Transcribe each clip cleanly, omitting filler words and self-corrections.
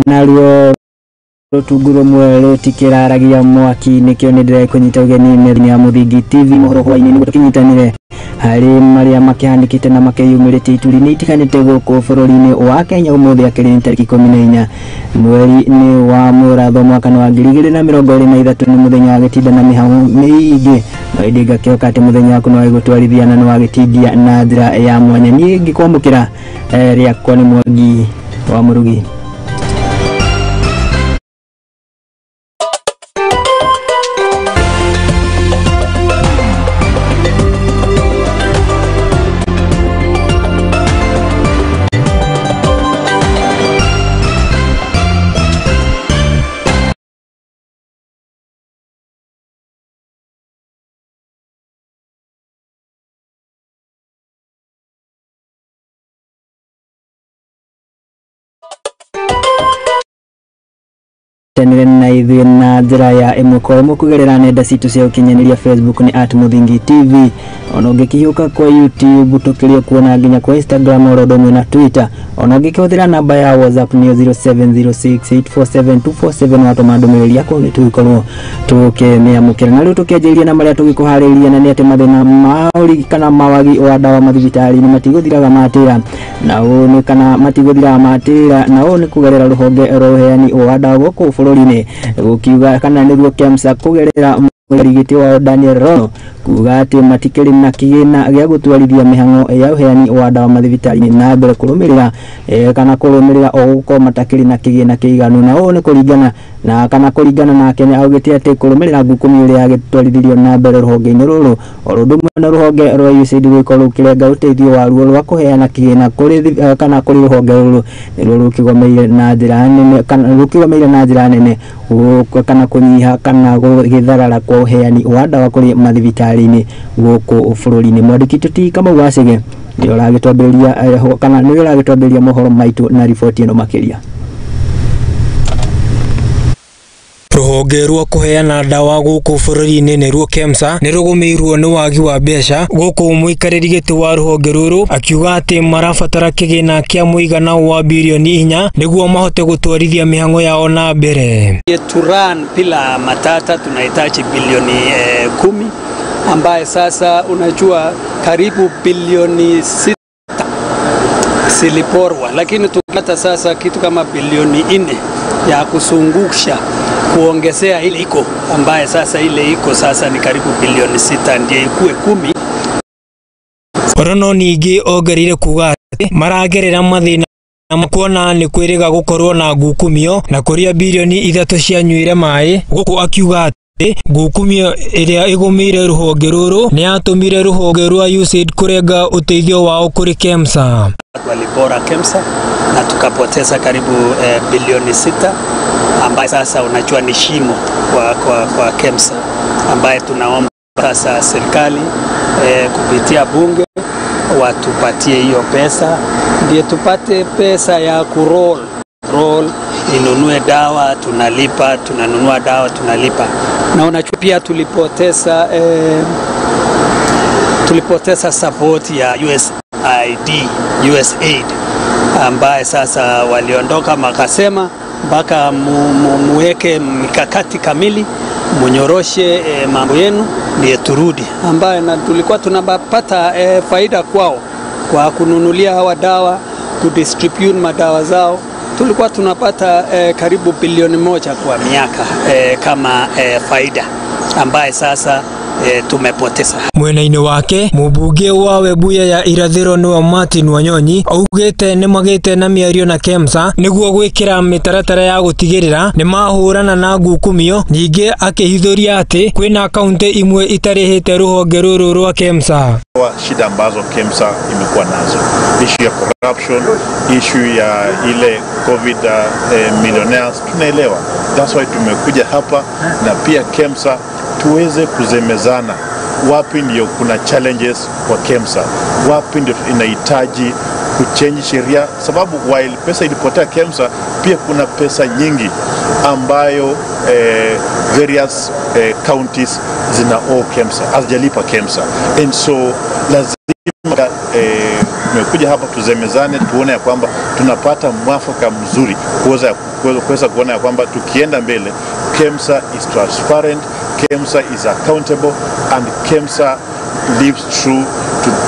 Naruo rutungu rumwe rutikiraragia mwaki nikio nĩ ndĩrekũnyita ũgeni metha-inĩ ya Mũthingi TV mohoro hwainĩ nĩguo tũkĩnyitanĩre harĩ marĩa makĩhanĩkĩte na makĩyumĩrĩtie ituri-inĩ itiganĩte gũkũ bũrũri-inĩ wa Kenya. Ũmũthĩ akĩrĩ nĩ tarĩki 14 mweri-inĩ wa Mũratho mwaka wa 2023, nĩ mũthenya wa gĩtinda na mĩhang'o mĩingĩ, no ĩndĩ ngakĩhoka atĩ mũthenya waku nĩ wagĩgũtwarithia na nĩ wagĩtindia na njĩra ya mwanya. Niĩ ngĩkwamũkĩra rĩakwa nĩ Mwangi wa Mũrugi. Tenere na ithuĩ na njĩra ya ĩmwe kwa ĩmwe kũgerera nenda citũ cia ũkinyanĩria. Facebook nĩ at Mũthingi TV, ona ũngĩkĩhiũka kwa YouTube tũkĩrĩ kuona nginya kwa Instagram oro ũndũ ũmwe na Twitter. Ona ũngĩkĩhũthĩra namba ya WhatsApp nĩyo 0706847247, watũma ndũmĩrĩri yaku nĩ tũgĩkorwo tũkĩmĩamũkĩra. Na rĩu tũkĩanjĩrĩria na marĩa tũgĩkũharĩrĩria, na nĩ atĩ mathĩna ma ũrigi kana mawagi wa ndawa mathibitarĩ-inĩ matigũthiraga matĩra, na ũũ nĩ kana matigũthiraga matĩra, na ũũ nĩ kũgerera rũhonge rwa ũheani wa ndawa gũkũ bũrũri-inĩ gũkiuga kana nĩguo KEMSA kũgerera mũrigiti wao Daniel Rono kuga atĩ matikĩrĩ na kĩgĩna gĩa gũtwarithia mĩhang'o ya ũheani wa ndawa mathibitarĩ-inĩ na mbere kũrũmĩrĩra kana kũrũmĩrĩra o gũkorwo matakĩrĩ na kĩgĩna kĩiganu. Na ũũ nĩ kũringana na kana kũringana nake nĩ augĩte atĩ kũrũmĩrĩra ngukumi ĩrĩa yagĩtwarithirio na mbere rũhonge-inĩ rũrũ oro ũndũ ũmwe na rũhonge rwa USAID gũgĩkorwo rũkĩrenga ũteithio waruo rwa kũheana kĩgĩna kũrĩ kana kũrĩ rũhonge rũrũ nĩruo rũkĩgomeire na njĩra nene kana rũkĩgomeire na njĩra nene kana kũnyiha kana gũgĩtharara kwa ũheani wa ndawa kũrĩ mathibitarĩ-inĩ gũkũ bũrũri-inĩ. Mwandĩki Tuti Kamau Wacege nĩwe ũragĩtwambĩrĩria kana nĩwe ũragĩtwambĩrĩria mohoro maitũ na riboti ĩno makĩria. Rũhonge rwa kũheana ndawa gũkũ bũrũri-inĩ nĩruo KEMSA nĩ rũgũmĩirwo nĩ wagi wa mbeca gũkũ mũikarĩri gĩtĩ wa rũhonge rũrũ akiuga atĩ marabatara kĩgĩna kĩa mũigana wa bilioni 4 nĩguo mahote gũtwarithia mĩhang'o yao na mbere. To run bila matata tunahitaji bilioni 10 ambaye sasa unajua karibu bilioni 6 ziliporwa, lakini tukipata sasa kitu kama bilioni 4 ya kusungusha kuongezea ile iko ambaye sasa ile iko sasa ni karibu bilioni 6 ndiye ikue 10. Rono ningĩ ongereire kuga atĩ maragerera mathĩna kuona nĩ kwĩrĩga gũkorwo na ngukumio na kũrĩa bilioni 3 cianyuire maĩ, gũkũ akiuga atĩ ngukumio ĩrĩa ĩgũmĩire rũhonge rũrũ nĩ yatũmire rũhonge rwa USAID kũrenga ũteithio wao kũrĩ KEMSA. Walibora KEMSA na tukapoteza karibu bilioni 6 ambaye sasa unajua ni shimo kwa KEMSA, ambaye tunaomba sasa serikali kupitia bunge watupatie hiyo pesa ndiye tupate pesa ya kuroll roll inunue dawa, tunalipa, tunanunua dawa tunalipa. Na unajua pia tulipoteza support ya USAID ambaye sasa waliondoka makasema mpaka muweke mikakati kamili munyoroshe mambo yenu ndiye turudi, ambaye na tulikuwa tunapata faida kwao kwa kununulia hawa dawa, kudistribute madawa zao. Tulikuwa tunapata karibu bilioni 1 kwa miaka kama faida ambaye sasa tumepoteza. Mwena-inĩ wake mũmbunge wa Webuye ya irathĩro nĩwe Martin Wanyonyi augĩte nĩ magĩte na mĩario na KEMSA nĩguo gwĩkĩra mĩtaratara ya gũtigĩrĩra nĩ mahũrana na ngukumio, ningĩ akĩhithũria atĩ kwĩna kaunti imwe itarĩhĩte rũhonge rũrũ rwa KEMSA. Shida ambazo KEMSA imekuwa nazo, issue ya corruption, issue ya ile COVID millionaires, tunaelewa. That's why tumekuja hapa na pia KEMSA tuweze kuzemezana wapi ndio kuna challenges kwa KEMSA, wapi ndio inahitaji kuchange sheria, sababu while pesa ilipotea KEMSA, pia kuna pesa nyingi ambayo various counties zina owe KEMSA, hazijalipa KEMSA, and so lazima Tumekuja hapa tuzemezane, tuone ya kwamba tunapata mwafaka mzuri kuweza kuona ya kwamba tukienda mbele KEMSA is transparent, KEMSA is accountable and KEMSA lives true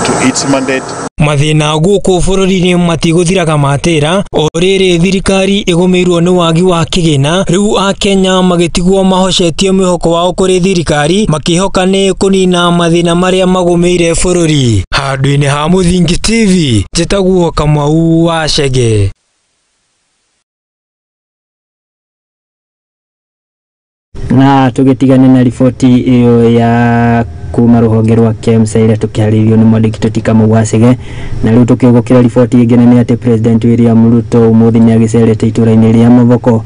to its mandate. Mathĩna gũkũ bũrũri-inĩ matigũthiraga matĩra o rĩrĩ thirikari ĩgũmĩirwo nĩ wagi wa kĩgĩna rĩu akenya magĩtigwo mahocetie mwĩhoko wao kũrĩ thirikari makĩhoka nĩ kũnina mathĩna marĩa magũmĩire bũrũri. Handũ-inĩ ha Mũthingi TV njĩtagwo Kamau wa Chege. Na tũgĩtigane na riboti ĩyo ya kuma rũhonge rwa KEMSA ĩrĩa tũkĩharĩirio nĩ mwandĩki Toti Kamau wa Chege. Na rĩu tũkĩgũkĩra riboti ĩngĩ nĩ atĩ President William Ruto ũmũthĩ nĩ agĩcerete itũra-inĩ rĩa Mavoko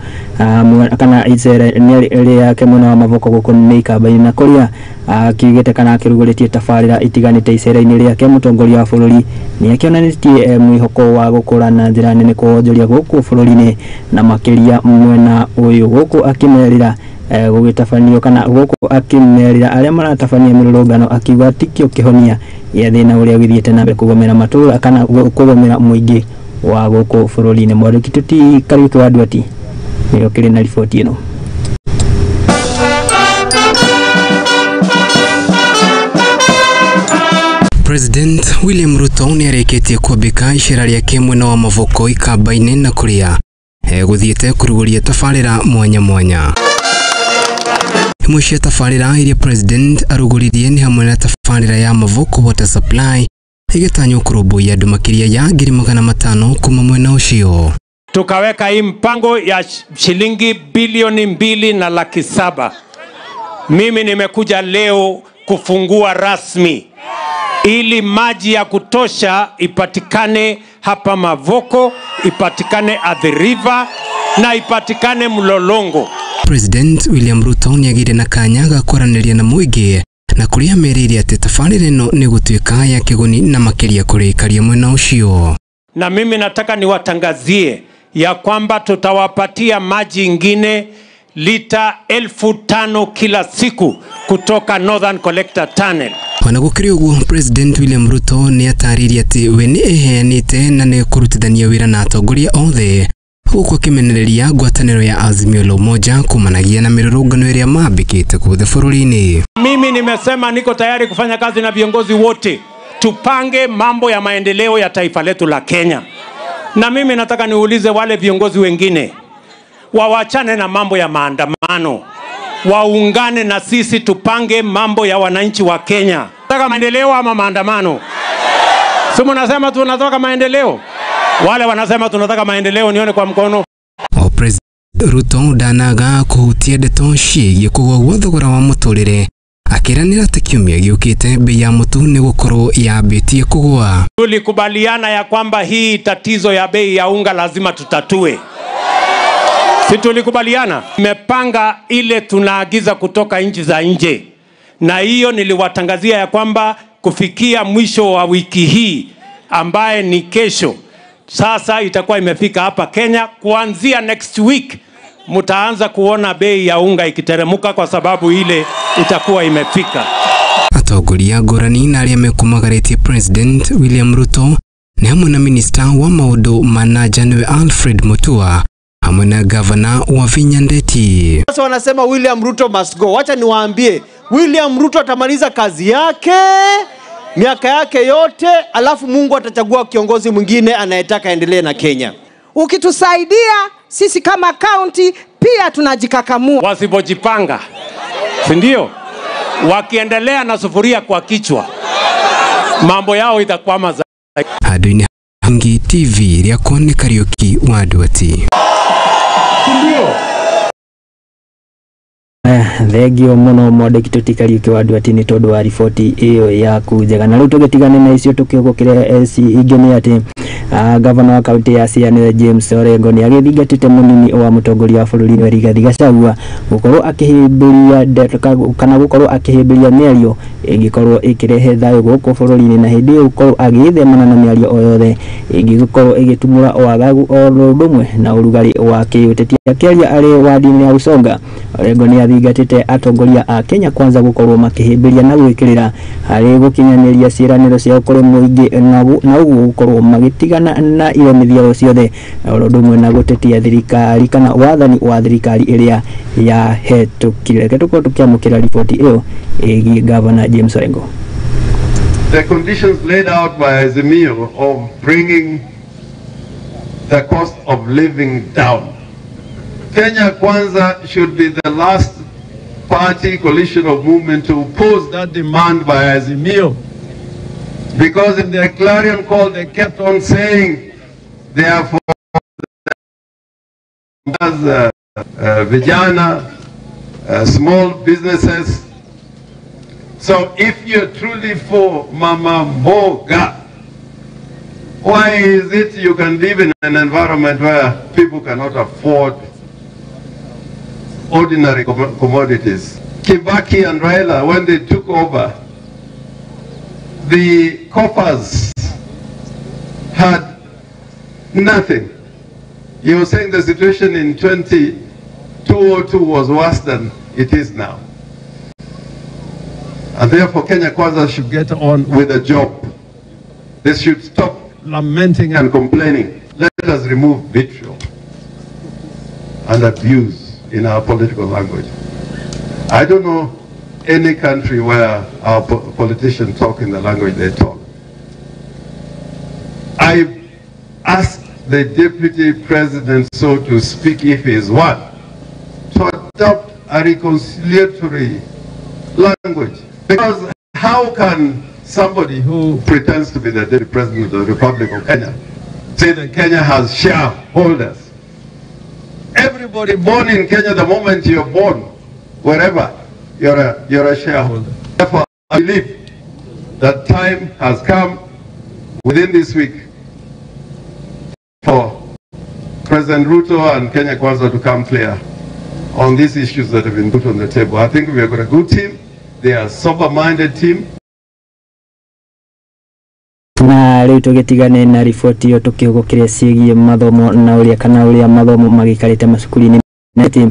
kana icera rĩake mwena wa Mavoko gũkũ nĩ Ikamba-inĩ na kũrĩa akiugĩte kana akĩrugũrĩtie tabarĩra itiganĩte icera-inĩ rĩake. Mũtongoria wa bũrũri nĩ akĩonanĩtie mwĩhoko wa gũkũra na njĩra nene kwa wonjoria gũkũ bũrũri-inĩ na makĩria mwena ũyũ gũkũ akĩmerĩra gũgĩtabanio kana gũkũ akĩmerĩra arĩa maratabania mĩrũrũngano akiuga tikio kĩhonia gĩa thĩna ũrĩa ũgĩthiĩte na mbere kũgomera matũra kana kũgomera mũingĩ wa gũkũ bũrũri-inĩ. Mwandĩki Toti Kariũki wa Nduati nĩwe ũkĩrĩ na riboti ĩno. President William Ruto nĩ arĩkĩtie kwambĩka icera rĩake mwena wa Mavoko Ikamba-inĩ na kũrĩa gũthiĩte kũrugũria tabarĩra mwanya mwanya. Imwe cia tabarĩra iria President arugũririe nĩ hamwe na tabarĩra ya Mavoko Water Supply ĩgĩtanywo kũrũmbũiya andũ makĩria ya 500,000 kuma mwena ũcio. Tukaweka hii mpango ya shilingi bilioni 2.7. Mimi nimekuja leo kufungua rasmi ili maji ya kutosha ipatikane hapa Mavoko, ipatikane Athi River na ipatikane Mlolongo. President William Ruto nĩagĩire na kanya ga kwaranĩria na mũingĩ na kũrĩa merĩire atĩ tabarĩra ĩno nĩ gũtuĩka ya kĩguni na makĩria kũrĩ aikari a mwena ũcio. Na mimi nataka niwatangazie ya kwamba tutawapatia maji ingine lita 5,000 kila siku kutoka Northern Collector Tunnel. Ona gũkĩrĩ ũguo, President William Ruto nĩ atarĩirie atĩ we nĩ eheanĩte na nĩ kũrutithania wĩra na atongoria othe gũkũ akĩmenereria ngwatanĩro ya Azimio la Umoja kumanagia na mĩrũrũngano ĩrĩa mambĩkĩte guothe bũrũri-inĩ. Mimi nimesema niko tayari kufanya kazi na viongozi wote, tupange mambo ya maendeleo ya taifa letu la Kenya. Na mimi nataka niulize wale viongozi wengine wawachane na mambo ya maandamano, waungane na sisi tupange mambo ya wananchi wa Kenya. Nataka maendeleo ama maandamano? Si mnasema tunataka maendeleo? Wale wanasema tunataka maendeleo, nione kwa mkono. O President Ruto ndanaga kũhutia ndeto ciĩgiĩ kũgũa gwa thogora wa mũtũrĩre, akĩranĩra atĩ kiumia gĩũkĩte bei ya mũtu nĩ gũkorwo yambĩtie kũgũa. Tulikubaliana ya kwamba hii tatizo ya bei ya unga lazima tutatue. Si tulikubaliana? Nimepanga ile tunaagiza kutoka nchi za nje, na hiyo niliwatangazia ya kwamba kufikia mwisho wa wiki hii ambaye ni kesho, sasa itakuwa imefika hapa Kenya. Kuanzia next week mtaanza kuona bei ya unga ikiteremuka kwa sababu ile itakuwa imefika. Atongoria ngũrani na arĩa mekũmagarĩtie President William Ruto nĩ hamwe na minista wa maũndũ ma na nja nĩwe Alfred Mutua hamwe na gavana wa Wavinya Ndeti. Sasa wanasema William Ruto must go. Wacha niwaambie, William Ruto atamaliza kazi yake miaka yake yote, alafu Mungu atachagua kiongozi mwingine anayetaka endelee na Kenya. Ukitusaidia sisi kama county pia tunajikakamua. Wasipojipanga, si ndio? Wakiendelea na sufuria kwa kichwa, mambo yao itakwama zaidi. Handũ-inĩ hangi TV rĩakwa nĩ Kariũki wa Nduati. Thengio muno mwandĩki Toti Kariũki wa Nduati nĩ tondũ wa riboti ĩyo yaku njega. Na rĩu tũgĩtigane na icio tũkĩũgũkĩre ingĩ nĩ atĩ Gavana wa kaunti ya Siaya James Orengo nĩ agĩthingatĩte mũnini wa mũtongoria wa bũrũri nĩwe Rigathi Gachagua gũkorwo akĩhĩmbĩria kana gũkorwo akĩhĩmbĩria mĩario ĩngĩkorwo ĩkĩrehe thayũ gũkũ bũrũri-inĩ, na hĩndĩ ĩyo gũkorwo agĩĩthemana na mĩario o yothe ĩngĩgĩkorwo ĩgĩtumũra wagagu o ũndũ ũmwe na ũrugarĩ wa kĩũteti. Akĩaria arĩ wadi-inĩ ya Usonga, Orengo nĩ athingatĩte atongoria a Kenya Kwanza gũkorwo makĩhĩmbĩria na gwĩkĩrĩra harĩ gũkinyanĩria ciĩranĩro ciao kũrĩ mũingĩ, na ũguo gũkorwo magĩtigana na iremithia ciothe o ũndũ ũmwe na gũtetia thirikari kana wathani wa thirikari ĩrĩa yahetũkire. Reke tũkorwo tũkĩamũkĩra riboti ĩyo ĩgiĩ Gavana James Orengo. The conditions laid out by Azimio of bringing the cost of living down. Kenya Kwanza should be the last party coalition of movement to oppose that demand by Azimio, because in their clarion call they kept on saying they are for vijana, small businesses. So if you're truly for Mama Mboga, why is it you can live in an environment where people cannot afford ordinary commodities? Kibaki and Raila, when they took over, the coffers had nothing. You were saying the situation in 2002 was worse than it is now. And therefore Kenya Kwanza should get on with the job. They should stop lamenting and complaining. Let us remove vitriol and abuse in our political language. I don't know any country where our politicians talk in the language they talk. I asked the deputy president, so to speak, if he is one, to adopt a reconciliatory language. Because how can somebody who pretends to be the deputy president of the Republic of Kenya say that Kenya has shareholders? Everybody born in Kenya, the moment you're born, wherever, you're a shareholder. Therefore, I believe that time has come within this week for President Ruto and Kenya Kwanza to come clear on these issues that have been put on the table. I think we have got a good team. They are a sober-minded team. Na rĩu tũgĩtigane na riboti ĩyo tũkĩhũgũkĩre ciĩgiĩ mathomo na ũrĩa kana ũrĩa mathomo magĩikarĩte macukuru-inĩ. Nati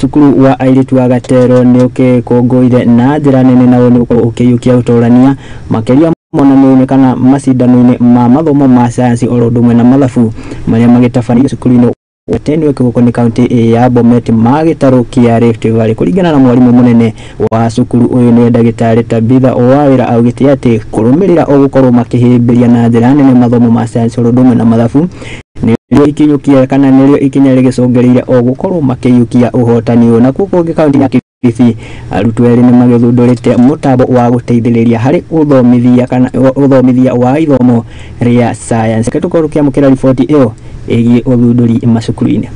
cukuru wa airĩtu wa Gatero nĩ ũkĩkũngũire na njĩra nene, na nĩ ũkorwo ũkĩiyũkia ũtorania makĩria monanio-inĩ kana macindano-inĩ ma mathomo ma sayansi oro ũndũ ũmwe na mathabu marĩa magĩtabanĩrio cukuru-inĩ wa Tenwek gũkũ nĩ kaunti ya Bomet ma gĩtarũ kĩa Rift Valley. Kũringana na mwarimũ mũnene wa cukuru ũyũ nĩ ndagĩtarĩ Tabitha Owawĩra, augĩte atĩ kũrũmĩrĩra ũgũkorwo makĩhĩmbĩria na njĩra nene mathomo ma sayansi oro ũndũ ũmwe na mathabu nĩrĩo ikinyũkia kana nĩrĩo ikinya rĩgĩcũngĩrĩire o gũkorwo makĩiyũkia ũhotani ũyũ. Nakuo kũngĩ kaunti ya Kilifi, arutwo erĩ nĩmagĩthundũrĩte mũtambo wa gũteithĩrĩria harĩ ũthomithia kana ũthomithia wa ithomo rĩa sayansi. Reke tũkorwo tũkĩamũkĩra riboti ĩyo ĩgiĩ ũthundũri macukuru-inĩ.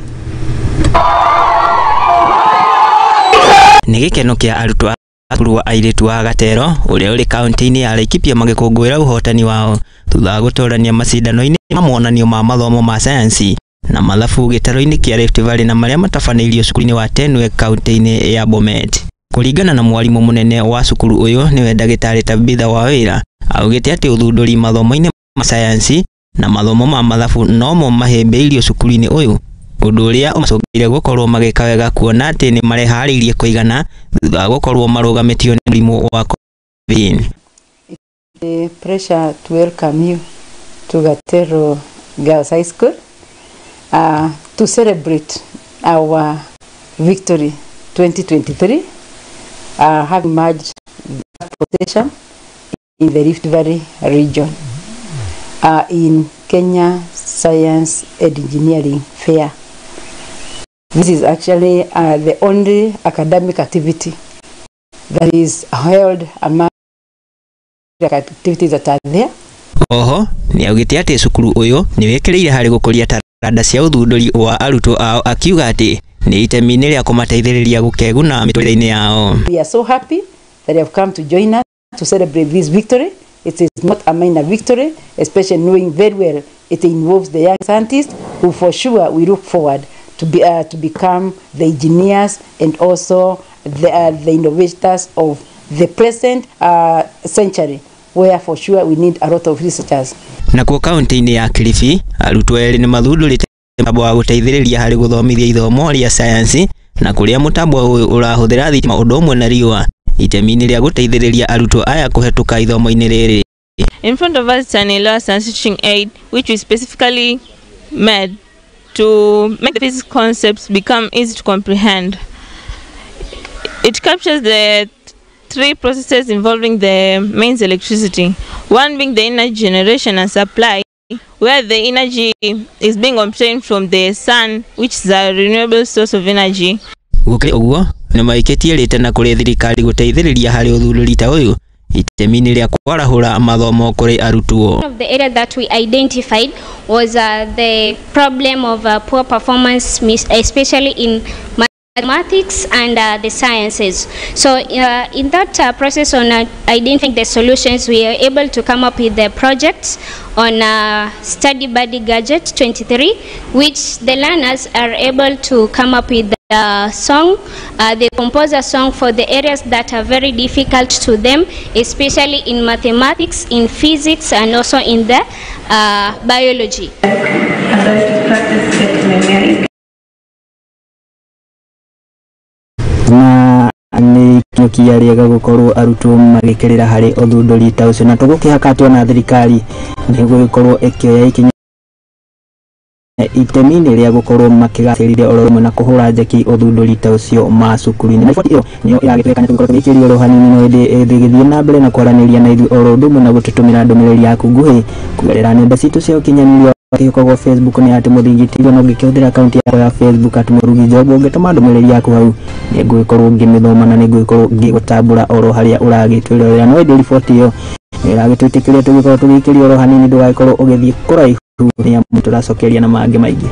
Nĩ gĩkeno kĩa arutwo a cukuru wa airĩtu wa Gatero ũrĩa ũrĩ kaunti-inĩ ya Laikipia magĩkũngũĩra ũhotani wao thutha wa gũtorania macindano-inĩ ma monanio ma mathomo ma sayansi na mathabu gĩtarũ-inĩ kĩa Rift Valley na marĩa matabanĩirio cukuru-inĩ wa Tenwek kaunti-inĩ ya Bomet. Kũringana na mwarimũ mũnene wa cukuru ũyũ nĩwe ndagĩtarĩ Tabitha Wawĩra, augĩte atĩ ũthundũri mathomo-inĩ ma sayansi na mathomo ma mathabu nomo mahĩmbĩirio cukuru-inĩ ũyũ, ũndũ ũrĩa ũmacũngĩrĩirie gũkorwo magĩka wega kuona atĩ nĩ mareharĩirie kũigana thutha wa gũkorwo marũgamĩtio nĩ mũrimũ wa COVID. A pleasure to welcome you to Gatero Girls High School to celebrate our victory 2023, having merged position in the Rift Valley region in Kenya Science and Engineering Fair. This is actually the only academic activity that is held among the activities that are there. Oho nĩ augĩte atĩ cukuru ũyũ nĩ wĩkĩrĩire harĩ gũkũria taranda cia ũthundũri wa arutwo ao, akiuga atĩ nĩ itemi-inĩ rĩa kũmateithĩrĩria gũkeguna mĩtũrĩre-inĩ yao. We are so happy that you have come to join us to celebrate this victory. It is not a minor victory, especially knowing very well it involves the young scientists who for sure we look forward to be to become the engineers and also the innovators of the present century, where for sure we need a lot of researchers. Nakuo kaunti-inĩ ya Kilifi, arutwo erĩ nĩ mathundũrĩte mũtambo wa gũteithĩrĩria harĩ gũthomithia ithomo rĩa sayansi na kũrĩa mũtambo ũyũ ũrahũthĩra thitima ũndũ ũmwe na riũa itemi-inĩ rĩa gũteithĩrĩria arutwo aya kũhetũka ithomo-inĩ rĩrĩ. In front of us is an Elewa Science Teaching Aid, which we specifically made to make the physics concepts become easy to comprehend. It captures the three processes involving the mains electricity, one being the energy generation and supply, where the energy is being obtained from the sun, which is a renewable source of energy. Gũkĩrĩ ũguo, nĩmaikĩtie rĩtana kũrĩ thirikari gũteithĩrĩria harĩ ũthundũri ta ũyũ itemi-inĩ rĩa kwarahũra mathomo kũrĩ arutwo. One of the area that we identified was the problem of poor performance, especially in mathematics and the sciences. So in that process on identifying the solutions, we are able to come up with the projects on Study Buddy Gadget 23, which the learners are able to come up with the song. They compose a song for the areas that are very difficult to them, especially in mathematics, in physics, and also in the biology. Na nĩ kinyũkia rĩega gũkorwo arutwo magĩkĩrĩra harĩ ũthundũri ta ũcio, na tũgũkĩhaka atĩ ona thirikari nĩ gũgĩkorwo ĩkĩoya ikinya itemi-inĩ rĩa gũkorwo makĩgacĩrithia oro rĩmwe na kũhũra njeki ũthundũri ta ũcio macukuru-inĩ. Na riboti ĩyo nĩyo ĩragĩtwĩka tũgĩkorwo tũgĩikĩrio oro hanini, no ĩndĩ ĩgĩthiĩ na mbere na kwaranĩria na ithuĩ oro ũndũ ũmwe na gũtũtũmĩra ndũmĩrĩri yaku nguhĩ kũgerera nenda citũ cia ũkinyanĩria kĩhũkagwo Facebook nĩ at Mũthingi TV, na ũngĩkĩhũthĩra akaunti yakwa ya Facebook at Mũrugi Job, ũngĩtũma ndũmĩrĩri yaku hau nĩ ngũgĩkorwo ngĩmĩthoma na nĩ ngũgĩkorwo ngĩgũtambũra oro harĩa ũragĩtwĩrorera. No ĩndĩ riboti ĩyo ĩragĩtwĩtĩkĩria tũgĩkorwo tũgĩikĩrio oro hanini, ndũgagĩkorwo ũgĩthiĩ kũraihu nĩ amu tũracokeria na mangĩ maingĩ.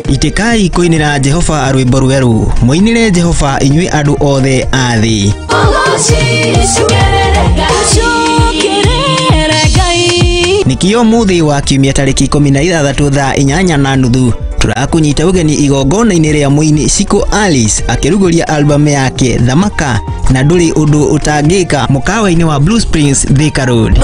Itikai kuinira Jehova rwimbo rweru, muinire Jehova inyui andu othe a thi. Nikio muthi wa kiumia tariki 16 thaa 8:30 turakunyita ugeni igongona-inĩ rĩa mũini Shiko Alice akĩrugũria albamu yake Thamaka na ndũrĩ ũndũ ũtangĩka mũkawa-inĩ wa Blue Springs, Thika Road.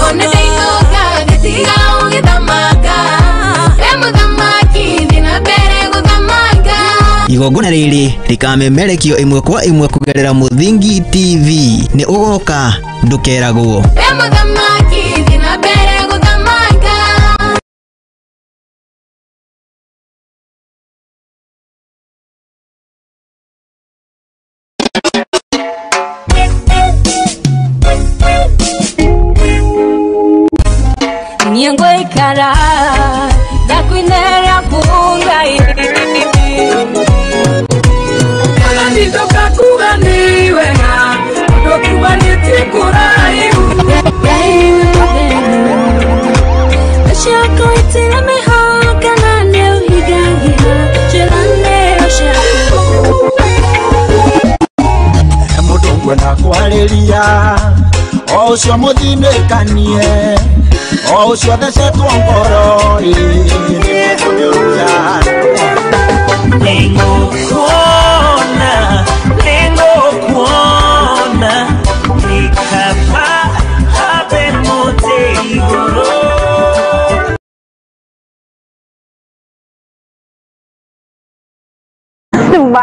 Igongona rĩrĩ rĩkamemerekio ĩmwe kwa ĩmwe kũgerera Mũthingi TV. Nĩ ũgoka ndũkeragwo. Nyengoikara ndakwinera kungai Mundu kwarĩria o ũcio mũthinĩkanie o ũcio thecetwo ngoro Nĩngũkuona, nĩngũkuona, nĩ kaba habe mũtĩ igũrũ.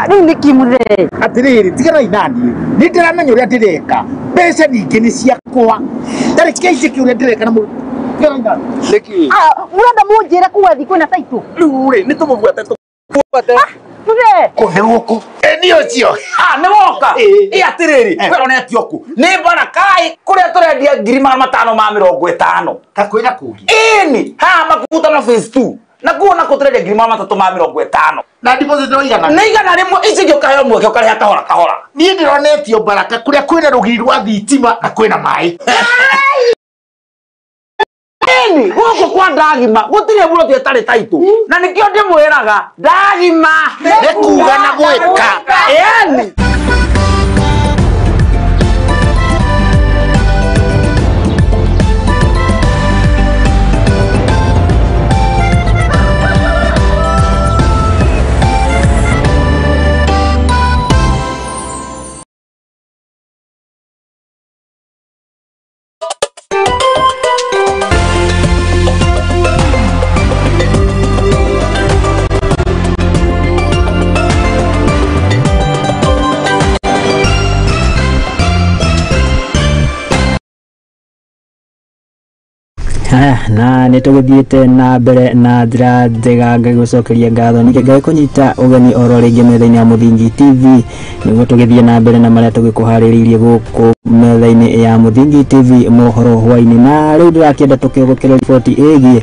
Rĩu nĩ kĩ mũthee? Atĩrĩrĩ, tiganai naniĩ, nĩ ndĩramenya ũrĩa ndĩreka, mbeca ningĩ nĩ ciakwa, tareke njĩke ũrĩa ndĩreka na mũndũ. Nĩkĩ? Mũrenda mũnjĩre kuga thi kwĩna taitũ. Rĩu rĩ, nĩ tũmũbuate tũbuate. Mũthee. Kũ nĩ gũkũ? Ĩ nĩ ũcio. Ha, nĩ woka. Ĩ atĩrĩrĩ, kwĩronete oku. Nĩ Barakai kũrĩa tũrendia 550. Ta kwĩna kũngĩ. Ĩni, haha Makutano phase 2. Na kuo nako tũrendia 350. Na deposit no igana. Nĩ 100, ici ingĩ ũkaheo mweke ũkarĩha kahora kahora. Niĩ ndĩronetio Baraka kũrĩa kwĩna rũgiri rwa thitima na kwĩna maĩ. Ĩni, gũkũ kwa Ndagima gũtirĩ buroti ĩtarĩ taitũ. Na nĩkĩo ndĩmwĩraga Ndagima nĩ kuga na gwĩka. Ĩni. Haya, na nä tå gä thiä te na mbere na njĩra njega ngagĩgũcokeria ngatho ningĩ ngagĩkũnyita ũgeni oro rĩngĩ metha-inĩ ya Mũthingi TV nĩguo tũgĩthiĩ na mbere na marĩa tũgĩkũharĩrĩirie gũkũ metha-inĩ ya Mũthingi TV mohoro hwainĩ. Na rĩu ndĩrakĩenda tũkĩgũkĩre riboti ĩgiĩ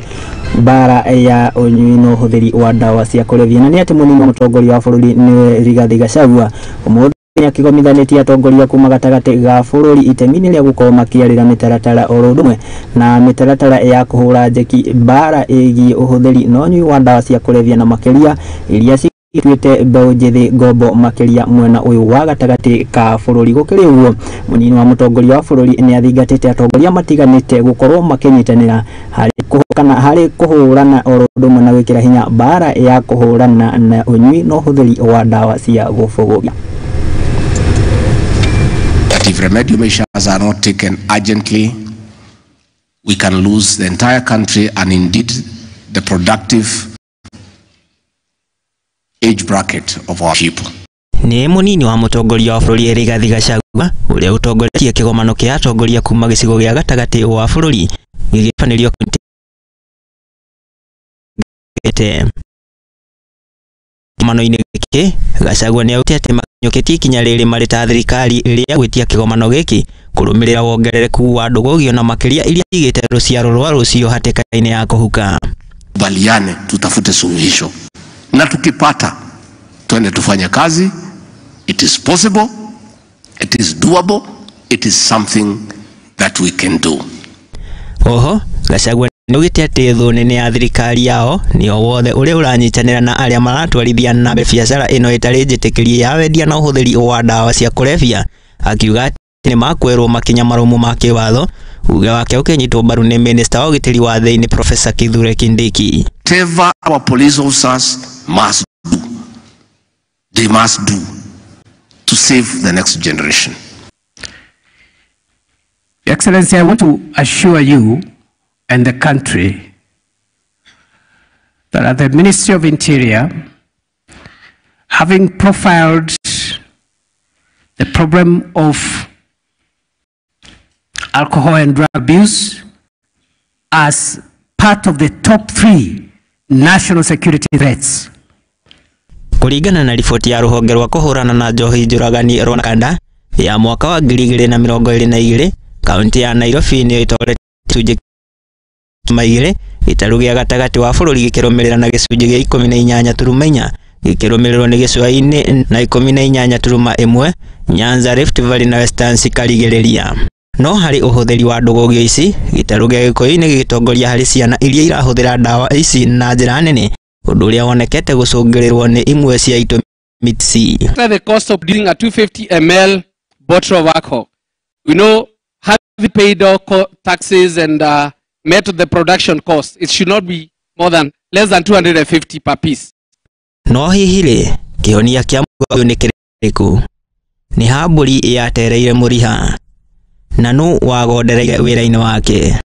mbara ya ũnyui na ũhũthĩri wa ndawa cia kũrebia, na nĩ atĩ mũnini wa mũtongoria wa bũrũri nĩwe Rigathĩ Gachagua ũmũthĩ nĩakĩgomithanĩtie atongoria kuma gatagatĩ ga bũrũri itemi-inĩ rĩa gũkorwo makĩarĩra mĩtaratara oro ũndũ ũmwe na mĩtaratara ya kũhũra njeki mbara ĩgiĩ ũhũthĩri na ũnyui wa ndawa cia kũrebia na makĩria iria cituĩte mbeũ njĩthĩ ngombo makĩria mwena ũyũ wa gatagatĩ ka bũrũri. Gũkĩrĩ ũguo, mũnini wa mũtongoria wa bũrũri nĩathingatĩte atongoria matiganĩte gũkorwo makĩnyitanĩra harĩ kũhũrana oro ũndũ ũmwe na gwĩkĩra hinya mbara ya kũhũrana na ũnyui na ũhũthĩri wa ndawa cia gũbũgũria. That if remedial measures are not taken urgently, we can lose the entire country and indeed the productive age bracket of our people. Nĩ mũnini wa mũtongoria wa bũrũri Rigathĩ Gachagua ũrĩa ũtongoretie kĩgomano kĩa atongoria kuma gĩcigo gĩa gatagatĩ wa bũrũri gĩgĩtabanĩrio kaunti kĩgomano-inĩ gĩkĩ. Gachagua nĩaugĩte atĩ makinyũkĩtie ikinya rĩrĩ marĩ ta thirikari rĩa gwĩtia kĩgomano gĩkĩ kũrũmĩrĩra wongerereku wa ndũgũgio na makĩria iria cigĩte rũciaro rwa rũciũ hatĩka-inĩ ya kũhuka. Kubaliane, tutafute suluhisho na tukipata twende tufanye kazi. It is possible, it is doable, it is something that we can do. Oho, Gachagua nĩaugĩte atĩ thũ nene ya thirikari yao nĩ o wothe ũrĩa ũranyitanĩra na arĩa maratwarithia na mbere biacara ĩno ĩtarĩ njĩtĩkĩrie ya wendia na ũhũthĩri wa ndawa cia kũrebia, akiuga atĩ nĩmakwerwo makinya marũmu ma kĩwatho. Uge wake ũkĩnyitwo mbaru nĩ minista wa ũgitĩri wa thĩinĩ Professor Kithure Kindiki. Whatever our police officers must do, they must do to save the next generation. Your Excellency, I want to assure you and the country that at the Ministry of Interior, having profiled the problem of alcohol and drug abuse as part of the top 3 national security threats. Kũringana na riboti ya rũhonge rwa kũhũrana na njohi njũragani rwa Kanda ya mwaka wa 2022, kaunti ya Nairobi nĩyo ĩtongoretie gĩcunjĩ 2 gĩtarũ gĩa gatagatĩ wa bũrũri gĩkĩrũmĩrĩra na gĩcunjĩ gĩa 18.4 gĩkĩrũmĩrĩrwo nĩ gĩcũa-inĩ na 18.1 Nyanza, Rift Valley na Western cikarigĩrĩria. No harĩ ũhũthĩri wa ndũgũgio ici, gĩtarũ gĩa Gĩkũyũ-inĩ gĩgĩtongoria harĩ ciana iria irahũthĩra ndawa ici na njĩra nene, ũndũ ũrĩa wonekete gũcũngĩrĩrwo nĩ imwe cia itũmi C. The cost of producing a 250 ml bottle of alcohol. We know having paid all taxes and met the production cost, it should not be more than less than 250 per piece. No hihi rĩ, kĩhonia kĩa mũgo ũyũ nĩ kĩrĩkũ? Nĩ ha mbũri yatereire mũriha? Na nũ wagondereire wĩra-inĩ wake?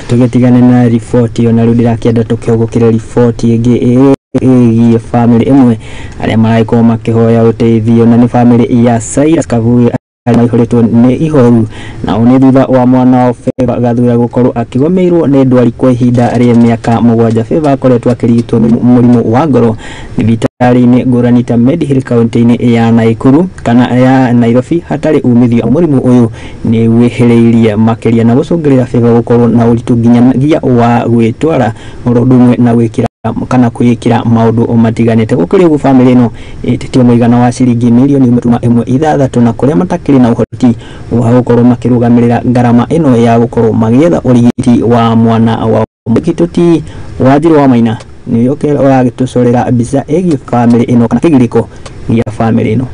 Tũgĩtigane na riboti ĩyo na rĩu ndĩrakĩenda tũkĩhũgũkĩre riboti ĩngĩ ĩgiĩ bamĩrĩ ĩmwe arĩa maragĩkorwo makĩhoya ũteithio, na nĩ bamĩrĩ ya Cyrus Kavui arĩa maihũrĩtwo nĩ ihoru, na ũũ nĩ thutha wa mwana wao Favor Gathura gũkorwo akĩgomeirwo nĩ ndwari kwa ihinda rĩa mĩaka 7. Favor akoretwo akĩrigitwo mũrimũ wa ngoro thibitarĩ-inĩ ngũrani ta Medihill kaunti-inĩ ya Naikuru kana ya Nairobi hatarĩ umithio. Mũrimũ ũyũ nĩ wĩhĩrĩirie makĩria na gũcũngĩrĩra Favor gũkorwo na ũritũ nginyagia wa gwĩtwara oro ũndũ ũmwe na gwĩkĩra kana kwĩĩkĩra maũndũ matiganĩte. Gũkĩrĩ ũguo bamĩrĩ ĩno ĩtĩtie mũigana wa ciringi mirioni 1.6 na kũrĩa matakĩrĩ na ũhoti wa gũkorwo makĩrũgamĩrĩra ngarama ĩno ya gũkorwo magĩetha ũrigiti wa mwana wao. Mũgĩtũti Wanjiru wa Maina nĩwe ũragĩtũcorera mbica ĩgiĩ bamĩrĩ ĩno kana kĩgirĩko gĩa bamĩrĩ ĩno.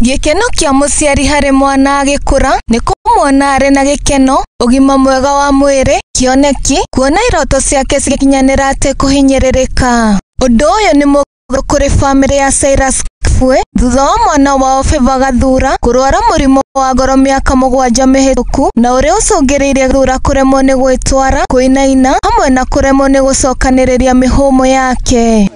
Gĩkeno kĩa mũciari harĩ mwana agĩkũra nĩ kũmuona arĩ na gĩkeno, ũgima mwega wa mwĩrĩ, kĩoneki, kuona iroto ciake cigĩkinyanĩra atekũhinyĩrĩrĩka. Ũndũ ũyũ nĩ mũgũrũ kũrĩ bamĩrĩ ya Cyrus Kafue thutha wa mwana wao Favor Gathura kũrwara mũrimũ wa ngoro mĩaka 7 mĩhĩtũku, na ũrĩa ũcũngĩrĩirie Gathura kũremwo nĩ gwĩtwara, kũinaina hamwe na kũremwo nĩ gũcokanĩrĩria mĩhũmũ yake.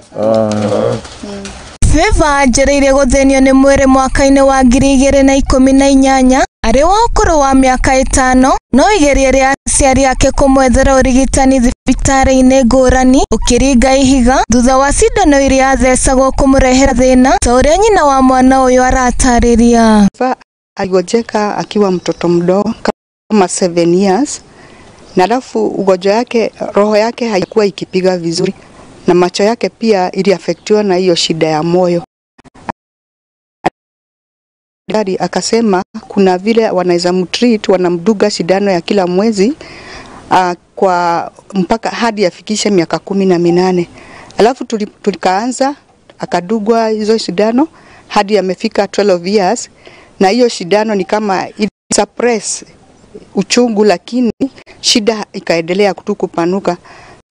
Favor anjĩrĩirie gũthĩnio nĩ mwĩrĩ mwaka-inĩ wa 2018 arĩ wa ũkũrũ wa mĩaka 5, no igeria rĩa aciari ake kũmwethera ũrigitani thibitarĩ-inĩ ngũrani ũkĩringa ihiga thutha wa cindano iria athecagwo kũmũrehera thĩna ta ũrĩa nyina wa mwana ũyũ aratarĩria. Aligonjeka akiwa mtoto mdogo kama 7 years, na alafu ugonjwa yake, roho yake haikuwa ikipiga vizuri na macho yake pia iliafektiwa na hiyo shida ya moyo. Daktari akasema kuna vile wanaweza mtreat, wanamduga shindano ya kila mwezi kwa mpaka hadi afikishe miaka 18. Alafu tulikaanza akadugwa hizo shindano hadi amefika 12 years, na hiyo shindano ni kama suppress uchungu, lakini shida ikaendelea kupanuka.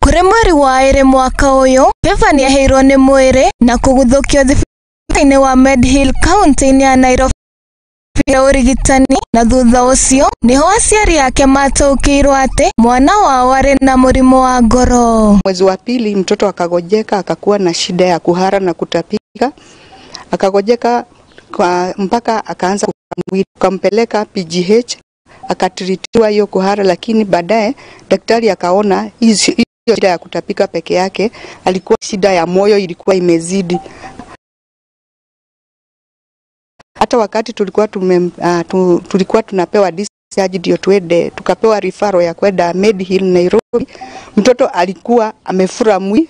Kũrĩ mweri wa 2 mwaka ũyũ, Favor nĩaheirwo nĩ mwĩrĩ na kũguthũkio thibitarĩ-inĩ wa Medhill kaunti-inĩ ya Nairobi ya ũrigitani, na thutha ũcio nĩho aciari ake mataũkĩirwo atĩ mwana wao arĩ na mũrimũ wa ngoro. Mwezi wa pili mtoto akagojeka, akakuwa na shida ya kuhara na kutapika, akagojeka kwa mpaka akaanza mwili, tukampeleka PGH akatritiwa hiyo kuhara, lakini baadaye daktari akaona hiyo shida ya kutapika peke yake, alikuwa shida ya moyo ilikuwa imezidi. Hata wakati tulikuwa tulikuwa tunapewa discharge ndio tuende, tukapewa referral ya kwenda Medihill Nairobi, mtoto alikuwa amefura mwili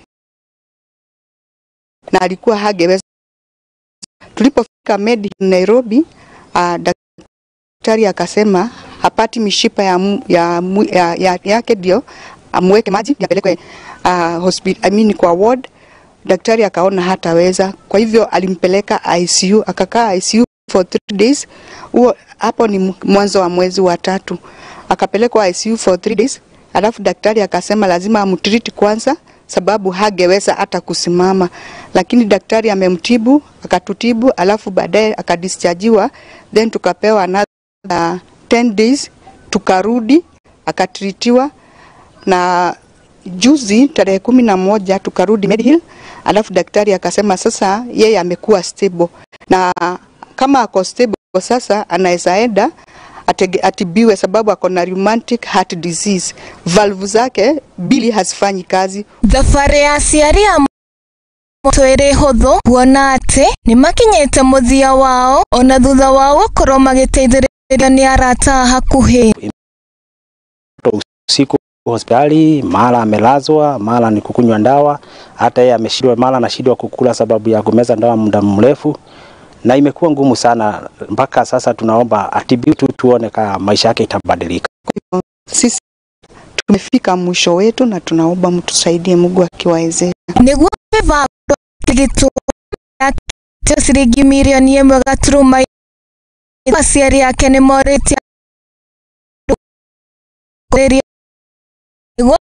na alikuwa hageweza. Tulipofika Medihill Nairobi, daktari akasema hapati mishipa yake ndio amweke maji apelekwe hospital, kwa ward. Daktari akaona hataweza, kwa hivyo alimpeleka ICU, akakaa ICU for 3 days. Huo hapo ni mwanzo wa mwezi wa 3. Akapelekwa ICU for 3 days, alafu daktari akasema lazima amtreat kwanza sababu hageweza hata kusimama. Lakini daktari amemtibu, akatutibu, alafu baadaye akadischargiwa, then tukapewa another 10 days, tukarudi akatritiwa, na juzi tarehe 11 tukarudi Medihill, alafu daktari akasema sasa yeye amekuwa stable, na kama ako stable sasa anaweza enda atibiwe sababu ako na rheumatic heart disease, valve zake mbili hazifanyi kazi. Thabarĩ ya aciari a moto ĩrĩ hũthũ kuona atĩ nĩmakinyĩte mũthia wao ona thutha wao gũkorwo magĩteithĩrĩrio nĩ arata a hakuhĩ. Usiku hospitali, mara amelazwa, mara ni kukunywa ndawa, hata yeye ameshindwa, mara anashindwa kukula sababu ya kumeza ndawa muda mrefu, na imekuwa ngumu sana mpaka sasa. Tunaomba atibiwe tu tuone kama maisha yake itabadilika. Sisi tumefika mwisho wetu na tunaomba mtusaidie, Mungu akiwawezesha. Nĩguo Favor gĩtũ ciringi mirioni 1.5 aciari ake nĩmorĩtie nĩguo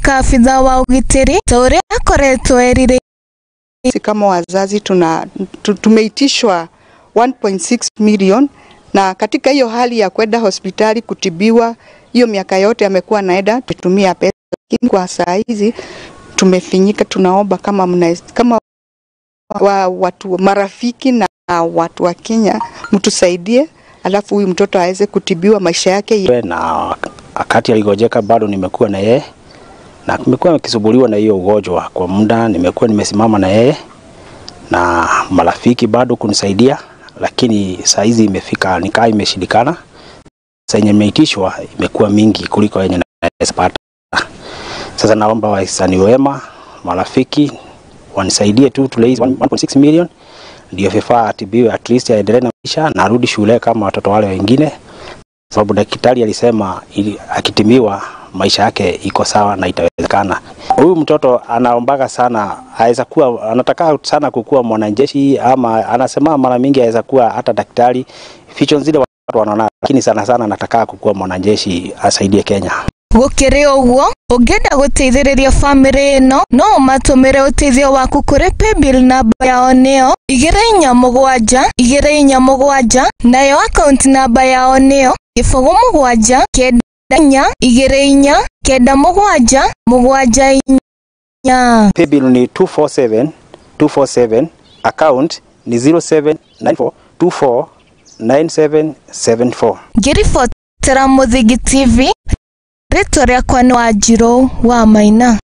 abithaa wa ũgitĩri ta ũrĩa akoretwo erirĩirie. Sisi kama wazazi tumeitishwa 1.6 million Na katika hiyo hali ya kwenda hospitali kutibiwa, hiyo miaka yote amekuwa anaenda tutumia pesa, lakini kwa saa hizi tumefinyika. Tunaomba kama watu marafiki na watu wa Kenya mtusaidie, alafu huyu mtoto aweze kutibiwa maisha yake. Na wakati aligojeka bado nimekuwa na yeye, na nimekuwa nikisumbuliwa na hiyo ugonjwa kwa muda, nimekuwa nimesimama na yeye na marafiki bado kunisaidia, lakini saa hizi imefika nikaa imeshindikana. Sasa yenye nimeitishwa imekuwa mingi kuliko yenye naweza pata. Sasa naomba wahisani wema, marafiki wanisaidie tu to raise 1.6 million ndio vifaa atibiwe, at least aendelee na maisha na arudi shule kama watoto wale wengine, sababu daktari alisema akitimiwa maisha yake iko sawa na itawezekana. Huyu mtoto anaombaga sana, aweza kuwa anataka sana kukua mwanajeshi, ama anasema mara mingi aweza kuwa hata daktari, ficho zile watu wanaona, lakini sana sana anataka kukua mwanajeshi asaidie Kenya. Gũkĩrĩ ũguo, ũngĩenda gũteithĩrĩria bamĩrĩ ĩno no ũmatũmĩre ũteithio waku kũrĩ paybill namba yao nĩyo 247 247, nayo akaunti namba yao nĩyo 07 9 4 2 4 9 7 7 4. Paybill ni 247 247, account ni 0794 24 9774. Ngĩribotera Mũthingi TV, rĩtwa rĩakwa nĩ Wanjirũ wa Maina.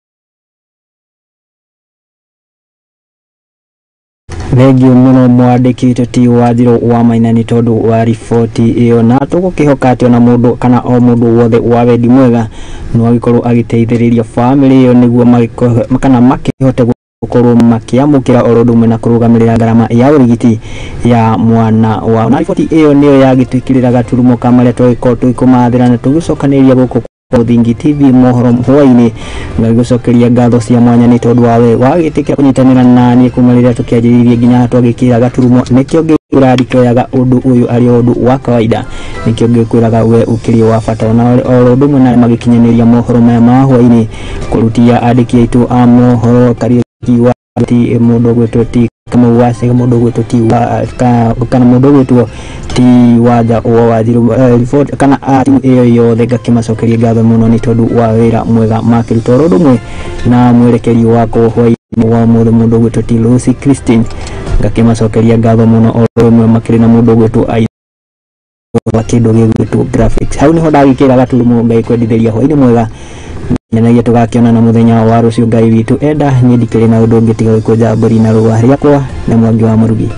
Thengio mũno mwandĩki witũ ti Wanjirũ wa Maina nĩ tondũ wa riboti ĩyo, na tũgũkĩhoka atĩ ona mũndũ kana o mũndũ wothe wa wendi mwega no agĩkorwo agĩteithĩrĩria bamĩrĩ ĩyo nĩguo kana makĩhote gũkorwo makĩamũkĩra oro ũndũ ũmwe na kũrũgamĩrĩra ngarama ya ũrigiti ya mwana wao. Na riboti ĩyo nĩyo yagĩtwĩkĩrĩra gaturumo ka marĩa twagĩkorwo tũgĩkũmathĩra na tũgĩcokanĩrĩria gũkũ Mũthingi TV mohoro hwainĩ. Ngagĩgũcokeria ngatho cia mwanya nĩ tondũ wawe wagĩtĩkĩra kũnyitanĩra naniĩ kuma rĩrĩa tũkĩanjĩrĩirie nginya twagĩkĩra gaturumo. Nĩkĩo ngĩkwĩra ndikĩoyaga ũndũ ũyũ arĩ ũndũ wa kawaida, nĩkĩo ngĩkwĩraga we ũkĩrĩ wa bata. Ona oro ũndũ ũmwe na magĩkinyanĩria mohoro maya ma hwainĩ kũrutia andĩki aitũ a mohoro Kariũki wa ti mũndũ ũgwĩtwo ti Kamau wa Cega, mũndũ ũgwĩtwo ti wa kana mũndũ ũgwĩtwo ti Wanja wa Wanjirũ report kana a timu ĩyo yothe, ngakĩmacokeria ngatho mũno nĩ tondũ wa wĩra mwega makĩruta. Oro ũndũ ũmwe na mwerekeri wakwa hwainĩ wa ũmũthĩ mũndũ ũgwĩtwo ti Lucy Christine, ngakĩmacokeria ngatho mũno. Oro ũmwe makĩrĩ na mũndũ ũgwĩtwo wa kĩndũ gĩgwĩtwo graphics. Hau nĩho ndagĩkĩra gaturumo, ngagĩkwendithĩria hwainĩ mwega nginyagia tũgakĩonana mũthenya wa rũciũ. Ngai witũ enda, niĩ ndikĩrĩ na ũndũ ũngĩ tiga gũkũnja mbũri na rũa rĩakwa na Mwangi wa Mũrugi.